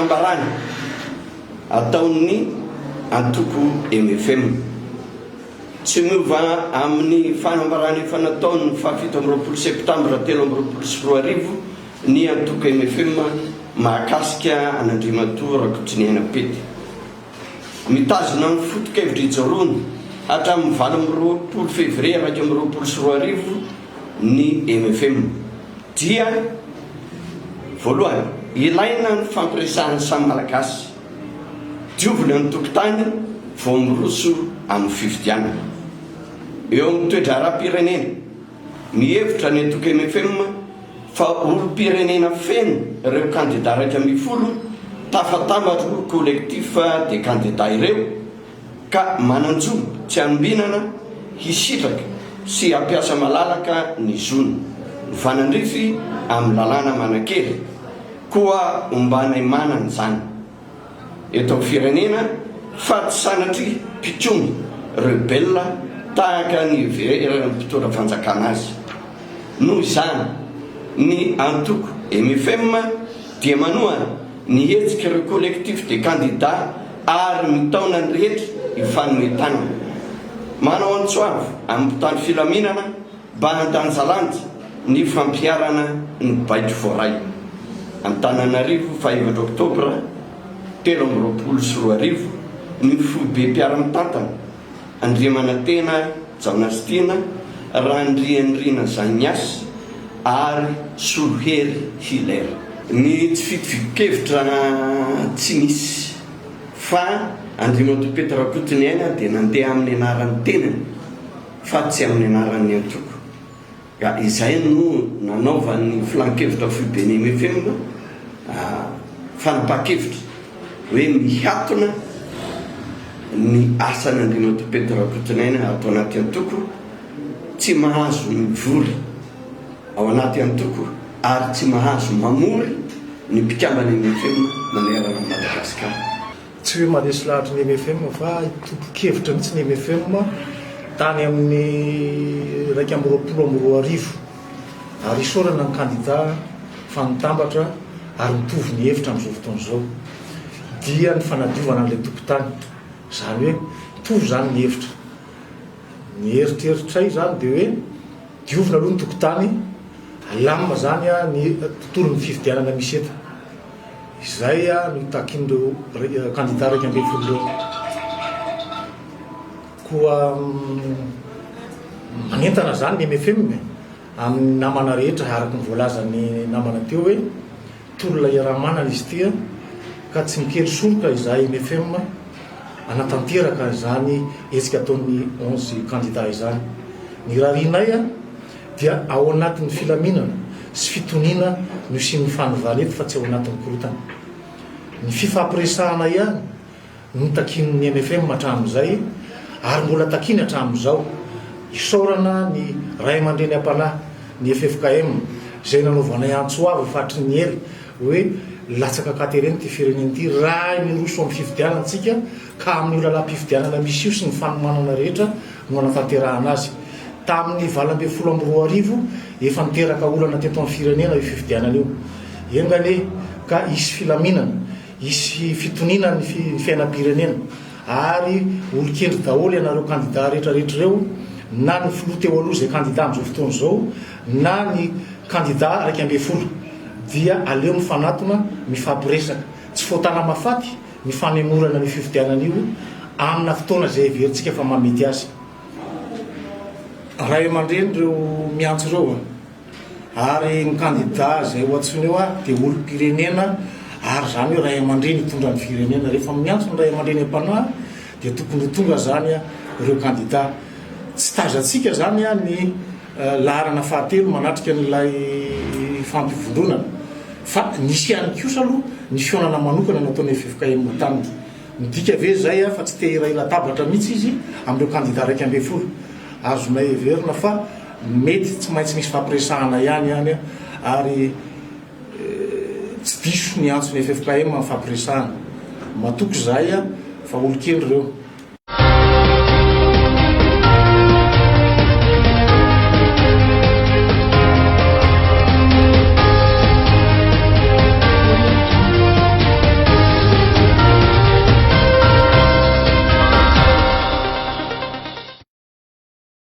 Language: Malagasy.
fanambarana ataon'ny antoko mfm. Tsy miova amin'ny fanambarana efa nataony ny faha 27 septambra 2023 ny antoko mfm mahakasika an'Andriamatoa Rakotoniaina Pety. Mitazona ny foto-kevitra ijoroany hatramin'ny 28 fevrier 2021 ny mfm dia, voalohany, ilaina ny fampiresahan'ny samy Malagasy. Diovina ny tokontany vao miroso amin'ny fifidianana. Eo amin'ny toe-draharaham-pirenena, mihevitra ny antoko mfm fa olom-pirenena feno ireo kandida 11 tafatambatra ho Collectif des candidats ireo ka manan-jo tsy hanombinana hisitraka sy hampiasa malalaka ny zony mifanandrify amin'ny lalàna manan-kery. Koa ombanay manana izany eto amin'ny firenena fa tsy sanatria mpikomy, rebelle, tahaka ny heveran'ny mpitondra fanjakana azy. Noho izany, ny antoko mfm dia manohana ny hetsik'ireo Collectif des candidats ary mitaona ny rehetra hifanome tanana. Manao antso avo amin'ny mpitandro filaminana Mba handanjalanja ny fampiharana ny baiko voaray. Antananarivo, faha-efatra oktobra 2023, ny foibe mpiara-mitantana, Andriamanantena Jaonasitiana, Randrianirina Zagnias ary Solohery Hilaire. Ny tsy fitovian-kevitra tsy nisy fa Andriamatoa Pety Rakotoniaina dia nandeha amin'ny anaran'ny tenany. fa tsy amin'ny anaran'ny antoko. Ka izay no nanaovan'ny filankevitra foiben'ny mfm fanapahan-kevitra hoe mihatona ny asan'Andriamatoa Pety Rakotonaina ato anaty antoko, tsy mahazo mivory ao anaty antoko ary tsy mahazo mamory ny mpikambana mfm manerana an'i Madagasikara. Tsy hoe mandresy lahatra ny mfm fa tompon-kevitra mihitsy ny mfm tany amin'ny 2021 ary isaorana ny kandida fa nitambatra ary mitovy ny hevitra amin'izao fotoana izao dia ny fanadiovana an'ilay tompon-tany. Izany hoe mitovy izany ny hevitra. Ny eritreritray izany dia hoe diovina aloha ny tokontany, alamina izany ny tontolon'ny fifidianana misy eto. Izay no takin'ireo kandida 11 ireo. Koa manentana izany ny mfm amin'ny namana rehetra araka ny voalazan'ny namana teo hoe tolona iaraha-manana izy ity ka tsy mikely soroka izahay mfm hanatanteraka izany hetsika ataon'ny 11 kandida izany. Ny irarianay dia ao anatin'ny filaminana sy fitoniana no hisian'ny fanovana eto fa tsy ao anatin'ny korontana. Ny fifampiresahana ihany no takian'ny mfm hatramin'izay ary mbola takiany hatramin'izao. Isaorana ny ray aman-dreny am-panahy, ny ffkm, izay nanaovanay antso avo efa hatry ny ela hoe latsaka an-katerena ity firenena ity raha miroso amin'ny fifidianana isika ka amin'io lalam-pifidianana misy io sy ny fanomanana rehetra no hanatanterahana azy. Tamin'ny 2018, efa niteraka olana teto amin'ny firenena io fifidianana io. Enga anie ka hisy filaminana, hisy fitoniana ny fiainam-pirenena ary olon-kendry daholo ianareo kandida rehetra rehetra ireo, na ny filoha teo aloha izay kandida amin'izao fotoana izao na ny kandida 11 dia aleo mifanatona, mifampiresaka. Tsy fotana mahafaty ny fanemorana an'io fifidianana io amina fotoana izay heverintsika fa mahamety azy. Ray aman-dreny ireo miantso ireo ary ny kandida izay ho antsoina eo dia olom-pirenena ary izany hoe ray aman-dreny hitondra ny firenena. Rehefa miantso ny ray aman-dreny am-panahy dia tokony ho tonga izany ireo kandida. Tsy tazantsika izany ny laharana fahatelo manatrika an'ilay fampivondronana fa nisy ihany kosa aloha ny fihaonana manokana nataon'ny ffkm taminy. Midika ve izay fa tsy te hiray latabatra mihitsy izy amin'ireo kandida 11? Azonay heverina fa mety tsy maintsy misy fampiresahana ihany any ary tsy diso ny antson'ny ffkm amin'ny fampiresahana. Matoky izahay fa olon-kendry ireo.